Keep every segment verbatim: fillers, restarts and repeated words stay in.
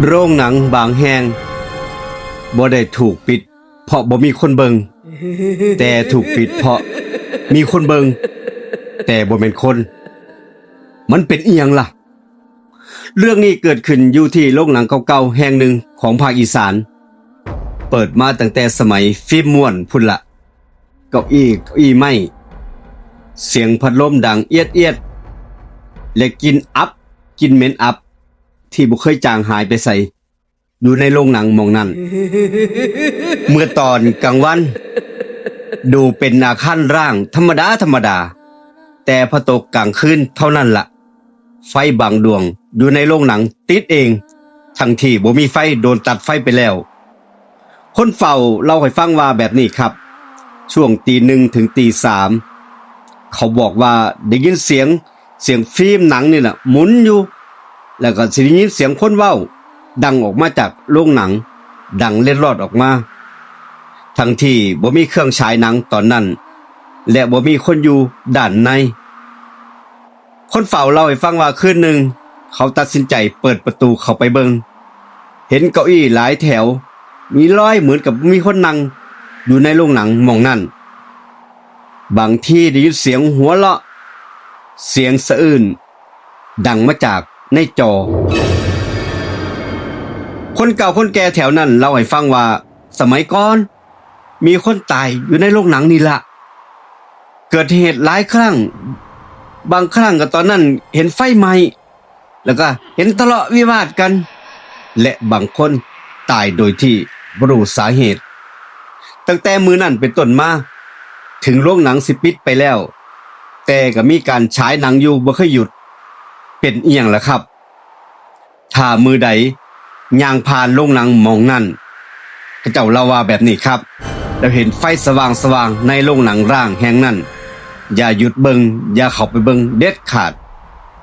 โรงหนังบางแห่งบ่ได้ถูกปิด เพราะบ่มีคนเบิ่ง แต่ถูกปิดเพราะมีคนเบิ่ง แต่บ่แม่นคน มันเป็นอีหยังล่ะ เรื่องนี้เกิดขึ้นอยู่ที่โรงหนังเก่าๆแห่งหนึ่งของภาคอีสาน เปิดมาตั้งแต่สมัยฟิล์มม้วนพุ้นละ เก้าอี้เก้าอี้ไม้ เสียงพัดลมดังเอียดเอียด และกลิ่นอับกลิ่นเหม็นอับ ที่บ่เคยจางหายไปไส อยู่ในโรงหนังหม่องนั้น เมื่อตอนกลางวัน ดูเป็นอาคารร้างธรรมดาธรรมดา แต่พอตกกลางคืนเท่านั้นละ ไฟบางดวงอยู่ในโรงหนังติดเอง ทั้งที่บ่มีไฟโดนตัดไฟไปแล้ว คนเฝ้าเล่าให้ฟังว่าแบบนี้ครับ ช่วงตีหนึ่งถึงตีสาม เขาบอกว่าได้ยินเสียง เสียงฟิล์มหนังนี่แหละหมุนอยู่ แล้วก็สิได้ยินเสียงคนเว้า ดังออกมาจากโรงหนัง ดังเล็ดลอดออกมา ทั้งที่บ่มีเครื่องฉายหนังตอนนั้น และบ่มีคนอยู่ด้านใน คนเฝ้าเล่าให้ฟังว่าคืนหนึ่ง เขาตัดสินใจเปิดประตูเข้าไปเบิ่ง เห็นเก้าอี้หลายแถว มีรอยเหมือนกับมีคนนั่งอยู่ในโรงหนังหม่องนั้น บางทีได้ยินเสียงหัวเราะ เสียงสะอื้น ดังมาจากในจอ คนเก่าคนแก่แถวนั้นเล่าให้ฟังว่า สมัยก่อน มีคนตายอยู่ในโรงหนังนี่ละ เกิดเหตุหลายครั้ง บางครั้งก็ตอนนั้นเห็นไฟไหม้ แล้วก็เห็นทะเลาะวิวาทกัน และบางคนตายโดยที่บ่รู้สาเหตุ ตั้งแต่มื้อนั้นเป็นต้นมา ถึงโรงหนังสิปิดไปแล้ว แต่ก็มีการฉายหนังอยู่บ่เคยหยุด เป็นอีหยังล่ะครับ ถ้ามื้อใดย่างผ่านโรงหนังหม่องนั้น เขาเจ้าเล่าว่าแบบนี้ครับ แล้วเห็นไฟสว่างๆในโรงหนังร้างแห่งนั้น อย่าหยุดเบิ่ง อย่าเข้าไปเบิ่งเด็ดขาด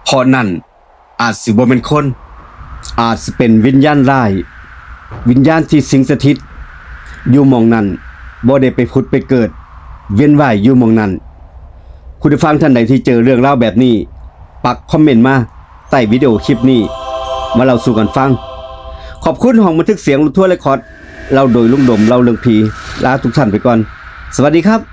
เพราะนั่นอาจสิบ่แม่นคน อาจสิเป็นวิญญาณร้าย วิญญาณที่สิงสถิตอยู่หม่องนั้น บ่ได้ไปผุดไปเกิด เวียนว่ายอยู่หม่องนั้น คุณผู้ฟังท่านใดที่เจอเรื่องราวแบบนี้ ปักคอมเมนต์มาใต้วิดีโอคลิปนี้ มาเล่าสู่กันฟัง ขอบคุณห้องบันทึกเสียงรถทัวร์เรคคอร์ด เล่าโดยลุงดม เล่าเรื่องผี ลาทุกท่านไปก่อน สวัสดีครับ